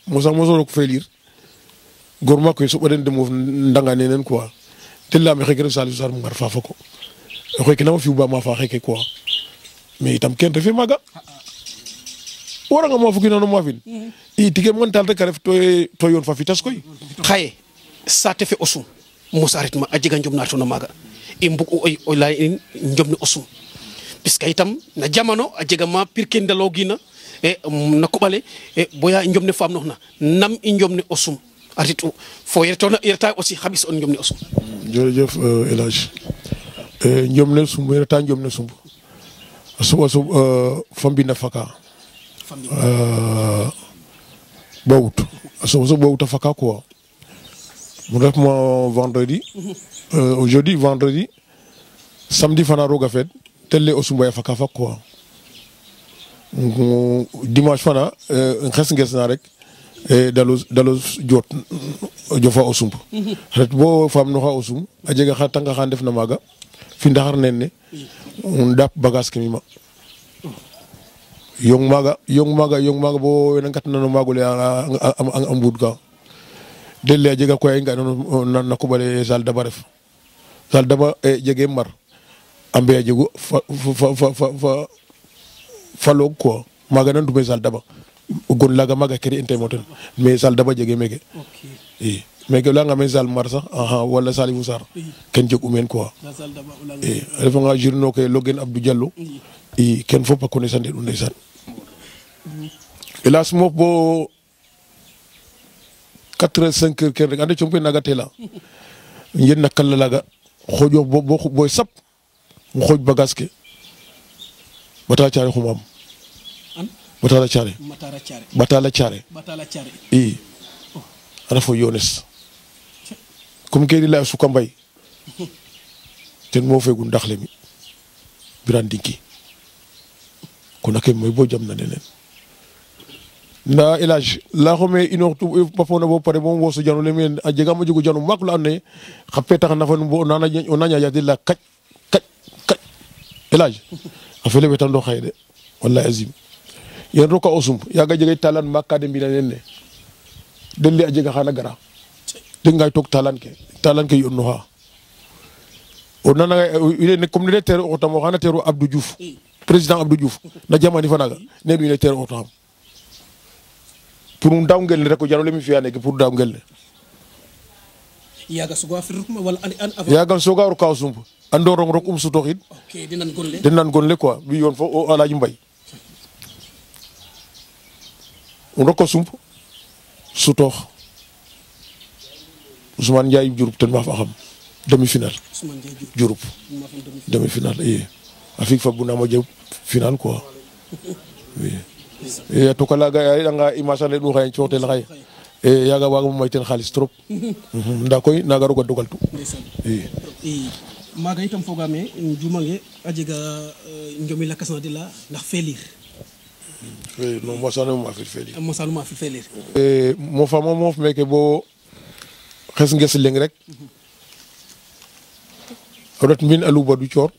mosa ko felir gorma ko so baden demo ndanga nenen quoi tella me xekere Saliou Sarr ngar fa fako xoy ke na fi ba ma fa xeke quoi mais itam ken refe maga wara nga mo fuki no mo fin I tige mon tal rek ref to yon fa fitas koy xaye sa te fe osum musa ritma a jega njom na tuna maga I mbug o lay in njom ne osum puisque itam na jamano a jega ma pirke ndalogina na koɓale boya njom ne faam noxna nam I njom ne osum aritu fo yerta aussi xabis on njom ne osum jërëjëf El Hadj njom ne sumb yerta njom ne sumb asuba fambi na faka bawut asuba bawut faka quoi mu def mo vendredi aujourd'hui vendredi samedi fana roga fet telle osumba ya faka fak quoi dimanche fana nges na rek dalos jot jofa osum ret bo fam no xa osum a jega xa tanga xa def na maga fi ndaxar nenne ndap bagage ke mima yong maga bo wena ngatna no magole am bud ka delle a jega koy nga no na ko bale sal daba ref sal daba jege mar ambe a jegu fa log quoi maga nan dum sal daba gon laga maga keri ente moten mais sal daba jege mege okay mege la nga men sal mar sax wala Saliou Sarr ken jog umen quoi refa nga journo ke logen Abdou Diallo ken fop a connaissance de ndeysaan hélas mo bo 4h 5h ken rek ande chompe naga tela yen nakal laga xojo bo sap xoj bagage ke bata caare xumam batala caare ana fo yones comme ke di la suka mbay ten mo fegu ndaxle mi biran dinki kon ak moy bo jam na nenen na elage la xome ino tu papona bo pare mo woso janu le men a jega ma jugo janu mak la ne xappe tax na fa bo nana onanya ya de la kaj elage a fele betan do xayde wallahi azim yen roka osum yaga jega talan makka de mbina nenne delle a jega xana gara de ngay tok talan ke yonno ha o nana ile comme ne terre o tam xana terre Abdou Diouf président Abdou Diouf na jamani fanaga ne bi ne terre o tam pour ndaw ngel rek ko jaro le mi fiya nek pour ndaw ngel yaga suga firma wala an yaga suga ro ka osum ando rok su toxid okay dinan gonle quoi bi yon fo o Alaaji Mbay on roko sump sutox Ousmane Ndiaye Diouroup ten ma fa xam demi-finale Diouroup demi-finale afik fa buna ma jëm finale quoi oui to kala ga nga imasane du xay ciotel xay yaga waga mo may ten xaliss trop nda koy naga rogo dogaltu maga itam fogame jumange a jega njomi lakasna de la ndax felir non mo ma fi felir mo fama mo meke bo xes nges leng rek rot min aluba du cior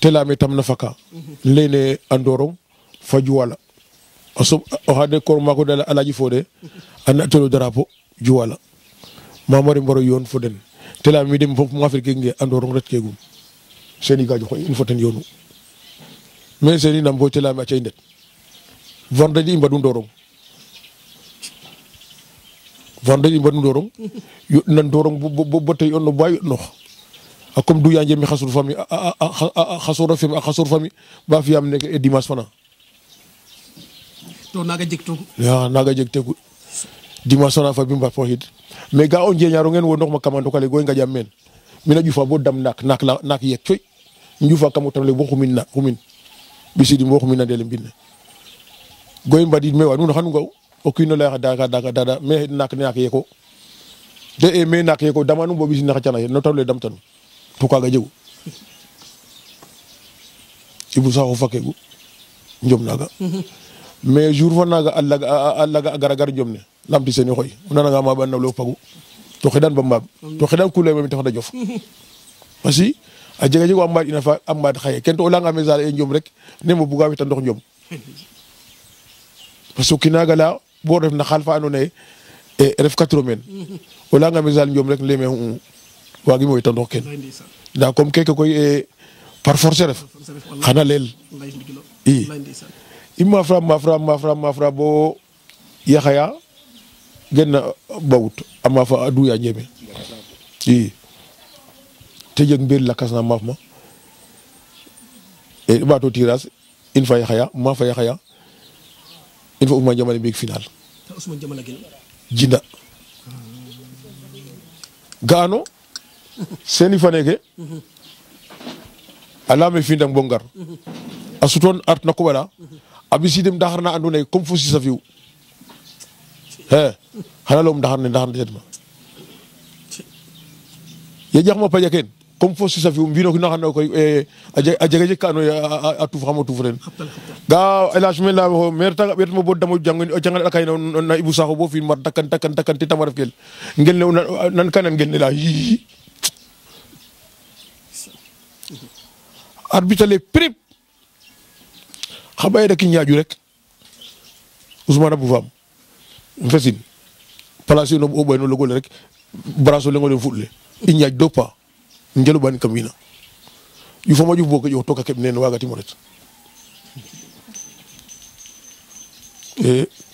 telame tam na faka lene andorong fajuwala aso o hade ko mako dala Alaaji Fodé an tolo drapeau juwala mamari mboro yon foden telame mi dem fop mo afrique nge andorong ret kegum seni gajo ko il faut ten yonu mais seni nam bo telame a cey ndet vendredi mbadu ndorong nan dorong bo tay on no bay no akom du yanje mi khasur fami khasur fami ba fi am nek dimanche fana to naga jekto dimanche fana fa bimba po hit mais ga on jeñaro ngeen wo nok ma kamando kale goy nga jam men mina jufa bo dam nak yek coy jufa kamutam le bo xumin bisidi mo xumina dele binne goy mbadi me wa nu xanu ngaw o kino la daga me nak yeko de me nak yeko damanu bo bisi nak cana no tawle dam tan to kaga jegu ibu sa o fakegu njom naga mais jour fa naga allaga gara jomne lamti seni xoy nana nga ma ban lo pagu to xedan ba mbab to xedan kulay mi tax da jof parce que a jega jego amad ina fa amad xaye ken to la nga mesal e njom rek ne mo buga wi tan dox njom parce que kinaga la bo ref na xal fa andoona yee ref 4 men o layanga misal njom rek leme waagimo wetandoox ken ndaa comme keke koy par force ref xana leel i mafra bo Yaxaya gen na bawut a maafa a duya njeme i te jeg mbir lakas na maaf ma i ɓaato tirage in fa Yaxaya maafa Yaxaya in fa Ousmane Diamane mbi'ik final jinda ga'ano seeni fa neeke a layaam ee fiindang bo ngar a sutoon art na koɓ ala a ɓisiidem ndaxar na andoona yee comme fo sis a fi'u xana layum ndaxar ne tetma ye jaxma paƴa keen comme fo sis a fi'u mbiin o kiin oxa koy a jega ka andoona yee a tuuf xam o tuuf ren ga Elhadj me layaam maire tanga ɓeetma bo damo jangoin o jangal a kay na Ibou Sakho bo fi'in mar takan te tama ref kel ngel ne nan ka nan ngel ne laya arbitre le prip xa ɓaye rek i ñaƴu rek Ousmane Abou Fam fesin place o ɓoy no logole rek braso lengo le fuɗ le i ñaƴ do pas ngelu ɓan kam wiina ƴufama ƴuf bo ke ƴox toka keɓ neen wagatimo ret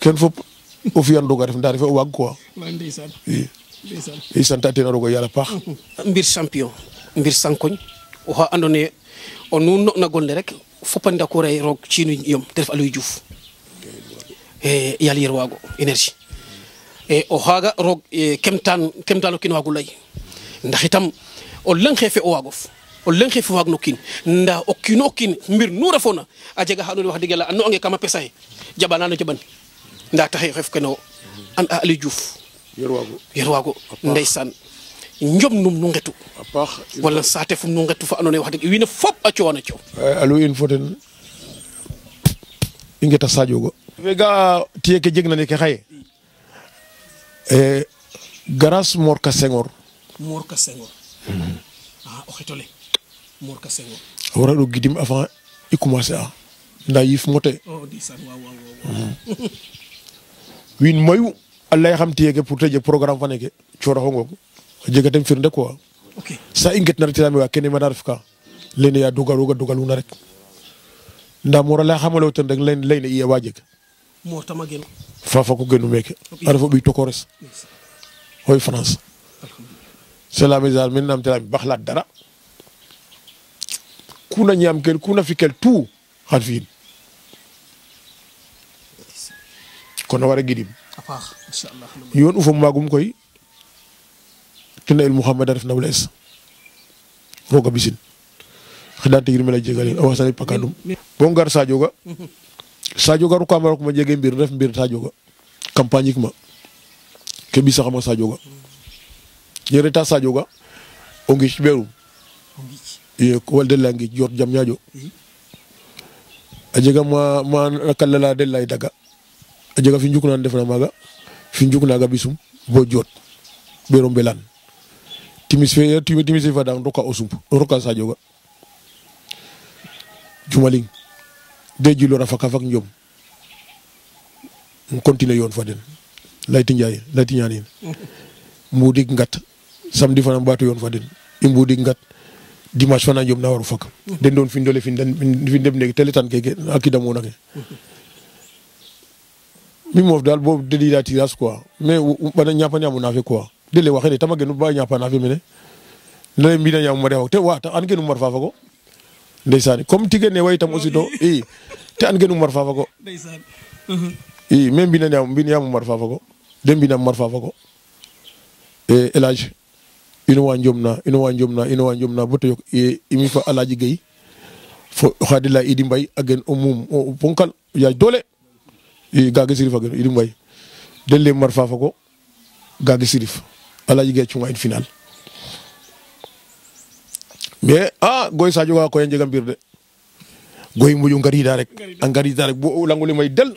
ken fop o fiyan roog a ref nda refe o waag quoi i sante ten a roog a yala paax mbir champion mbir sankoñ oxa andoona yee o nu no'na gonle rek fop a ndako ray roog ciinu yom te ref Aliou Diouf yaal yer waago énergie o xaaga roog kemtaan o kiin waagu lay ndax itam o leŋ xe fe o waagof o leŋ xe fe waag no kiin ndaa o kiin o kiin mbir nu refoona a jega xa andoona yee wax dëgg yàlla a no'ange kama pesa xe jaɓana no jaɓan ndaa taxe xef kene Aliou Diouf yer waago ndeysaan njom num nu ngetu a paax wala saate fum nu ngetu fa andoona yee wax dëgg wiin we fop a coowan a coow Aliou in fo ten i ngeta Sadio Ga fe ga tiye ke jeg na neke xaye grâce Mor Ka Senghor o xetole Mor Ka Senghor a wara ɗo gidim avant i commencer a nda yif mote wiin mayu a lay xam tiye ke pour te jeg programme fa neke cooraxongoog a jega ten firnde quoi sa i nget na retirame wa kene mana ref ka lene ya dogaluna rek nda Mor a lay xamalo ten rek leyne iye wa jeg Mor tama genu fafa ko genu meke a refo ɓiy tokores xoy France c'est la misère men nam tela baxlat dara kuna ñaam kel kuna fikel tout xan fi'in kon a wara gidim a paax inshallah yoon ufo magum koy tena el Mouhamed a ref nawle es roga bisin xeɗan tigir mela jegalin a wasani pakadum bo ngar Sadio Ga rukama rok ma jege mbir ref mbir Sadio Ga campagne ik ma ke ɓisaxama Sadio Ga ye reta Sadio Ga o ngic ɓeerum iyo wal del la ngic jot jam ñaaƴo a jega ma kalala del lay daga a jega fi njuk na ndefna maaga fi njuk naga ɓisum bo jot ɓeero mbelan timis fe fadang roka o sump roka Sadio Ga jumaling de jilora faka fak njom continue yoon fa den layti ñaanin mbudik ngat samedi fana mbato yoon fa den i mbudik ngat dimanche fana njom na waru fak den doon fin dole fin ndem neke teletan keke a kidamona ke mi moof daal bo dedida tirage quoi mais bana ñapa ñamu na fe quoi dele waxene tama genu ba ñapa na fe mene nda mbina ñamu ma rew te wa ta an genu mar fa fago ndeysaan comme tige ne way tam aussi to i te an genu mar fa fago ndeysaan i même mbin yamu mar fa fago de mbinam mar fa fago e Elhadj ino wa njom na bo to yok imi fa Alhaji Gueye fo xadila Idi Mbaye a gen o muum o ponkal yaaj doole i gaage sirif a gen Idi Mbaye den le mar fa fago gaage sirif Alhaji Gueye cunga in final mais goy Sadio Ga koy a njega mbir de goy moƴo ngarida rek a ngarida rek bo langole may del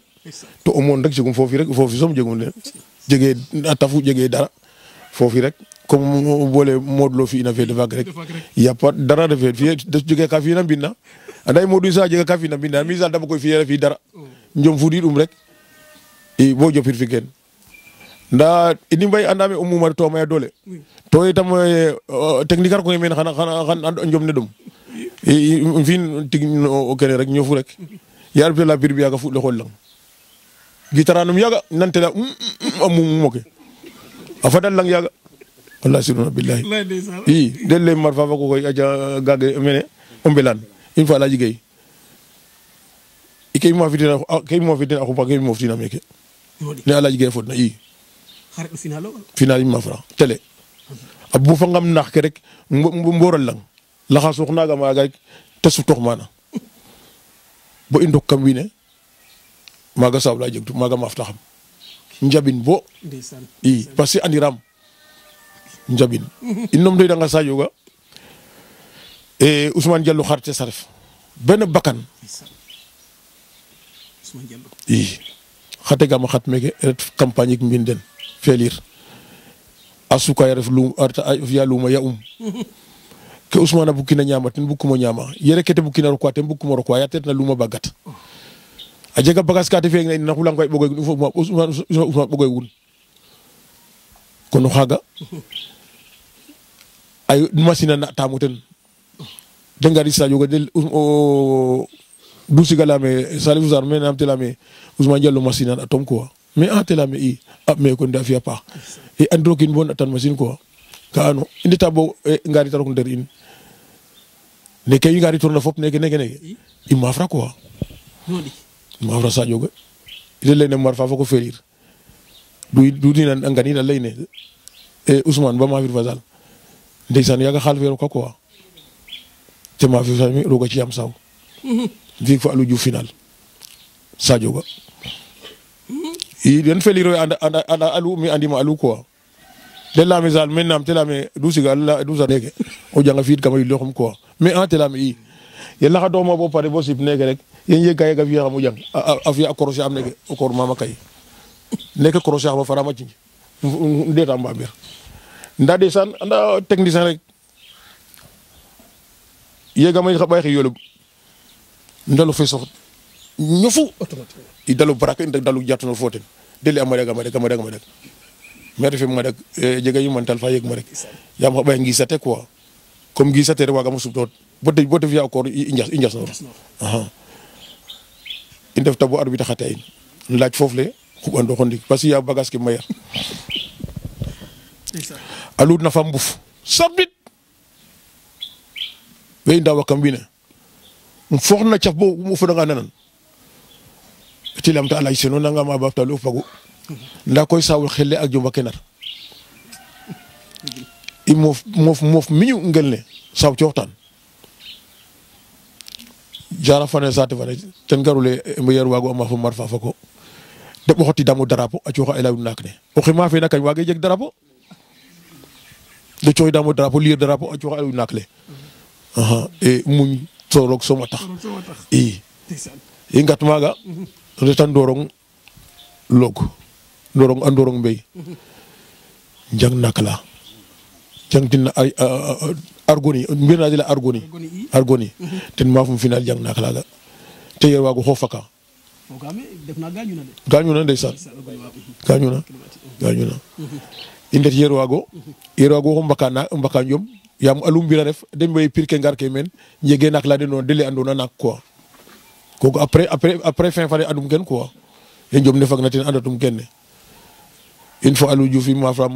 to o moon rek jegum foofi soom jegum de jege a tafu jege dara foofi rek comme boole Modou Lo fi'ina fe defak rek y a pas dara refe fiye jege ka fi'ina mbinna anda ye Modou Isa jega ka fi'ina mbinna mi sal dama koy fi'e fi dara njom fuɗiɗum rek i bo jopir fi ken nda ini mbay andame o mumar to maya dole to itam technique ar ko men xana njom ne dum fin tig o kene rek ñofu rek yar bi la bir bi yaga fu le xol lang gitaranum yaga nantela amum moke afadal lang yaga wallahi siruna billahi delle mar fa ko koy aja gage mene ombelan une fois la jigey ikay mo fitina ako pa kay mo fitina meke ne ala jigey fotna xarit final ma fra télé abu fa ngam nax ke rek mboral lang la xasux naga maga tasu tok mana bo indok kam wi ne maga sabla jegtu maga mafta xam njabin bo parce que andiram njabin innom doy da nga Sadio ga Ousmane Diallo xarte saref ben bakan Ousmane Diallo xate gama xat meke ret campagne ak mbinden felir asuka ya ref lu arta ya luma ya ke Ousmane bukina nyama ten bukuma nyama yere kete bukina ro kwaten bukuma ro kwa ya tet na luma bagat a jega bagas ka te fe ngi na xulang koy bogoy Ousmane bogoy wun kono xaga ay machine na tamuten dengari Sadio ga del dusi galame Salif Zar men am telame Ousmane Diallo machine na tom quoi mais en telame mais ko nda fiya pa e androkin bon atan machine quoi ka ano indi tabo ngari tarok der in ne kay ngari tourna fop neke i mafra quoi mafra Sadio ga ile ne marfa fa ko ferir du dina ngani na leyne Ousmane ba ma fir fasal ndeysan yaga xal fero ko quoi te ma fi fami roga ci am saw vi fa alu ju final Sadio ga i den feliro anda alu mi andi ma alu quoi de la misal maintenant te la me dusiga la dusa deke o janga fit kama lo xam quoi mais en te la mi yalla xa do ma bo pare bo sip neke rek yen ye kay ga fi xamu jang afi accroché am neke o kor mama kay nek crochet ba farama ci ndeta mbamber nda desan anda technicien rek yega may xabay xi yolo ndalu fay sox ñofu i dalu baraka ndak dalu jatno foten deli amade ga madek mere fi ma rek jega yu mantal fa yeg ma rek yam xabay ngi saté quoi comme ngi saté rek waga musub tot bote fi encore i njass no aha indef tabu arbitre xatay laaj fofu le xubando xondik parce que ya bagage ke mayer alu na fam buf sabit we ndaw kam bina fox na ciaf bo mu fu nga nanan ci lam ta alay seno nga ma bafta lu fagu nda koy sawul xelle ak jumba kenar i mof miñu ngelne saw ci waxtan jara fane sate fane ten garule mbeyer wago ma fa marfa fako de bo xoti damu drapeau a ci waxa elaw nak ne o xima fe nakay wage jeg drapeau de coy damu drapeau lire drapeau a ci waxa elaw nak le aha e muñ sorok soma tax i ngat maga retan dorong log dorong andorong mbey jang nakala jang tin ay argoni mbirna dila argoni ten ma fum final jang nakala la te yer wago xofaka gañu na ndeysaan gañu na indet yer wago xo mbaka ñom yam alum bi la def dem bay pirke ngar ke men ñege nak la de non dele andona nak quoi koko après fin fane andum ken quoi e njom ne fak na tin andatum ken une fois alu jufi mafra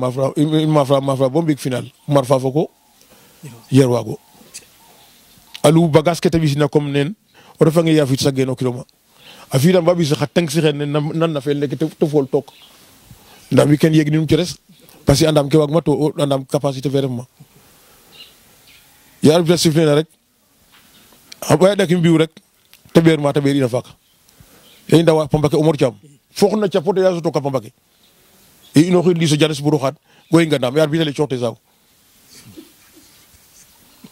bo big final marfa fako yer wago alu bagas ke tabisina comme nen o refa nga ya fit sa geno kiloma a fi dam babi sa xatang si xen nan na fel nek te fol tok ndam wi ken yeg ni ci res parce que andam ke wag ma to andam capacité vraiment yar bi sifne rek abay dak mbiw rek taber ina fak e ndawa pambake Omar Thiam fokh na chapote ya to ka pambake e ino xir li so jares buru xat goy nga ndam yar bi tele coxte saw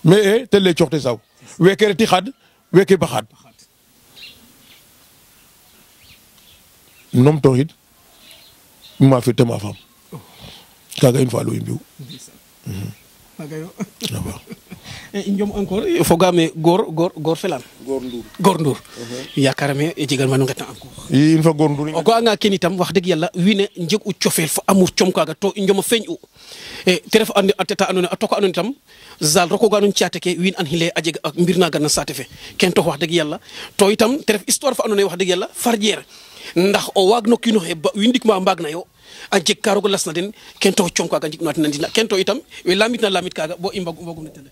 mais tele coxte saw weke ti xad weke ba xad nom to hit ma fi tema fam kaga une fois lo mbiw magayo njom encore fogame gor felan gor ndur yakarame e jigal manu ngata encore in fa gor ndur o ko anga ken itam wax deug yalla wine njeg u ciofel fa amour ciom kaga to njom feñ u e te ref andi ateta andone atoko andone tam zal roko ga non ciateke win an hile ajeg ak mbirna ganna satefe ken to wax deug yalla to itam te ref histoire fa andone wax deug yalla fardier ndax o wagno kino he windik ma mbagna yo a jeg karogo lasna den ken to ciom kaga njik no tan dina ken to itam we lamit na lamit kaga bo imbagum ne tele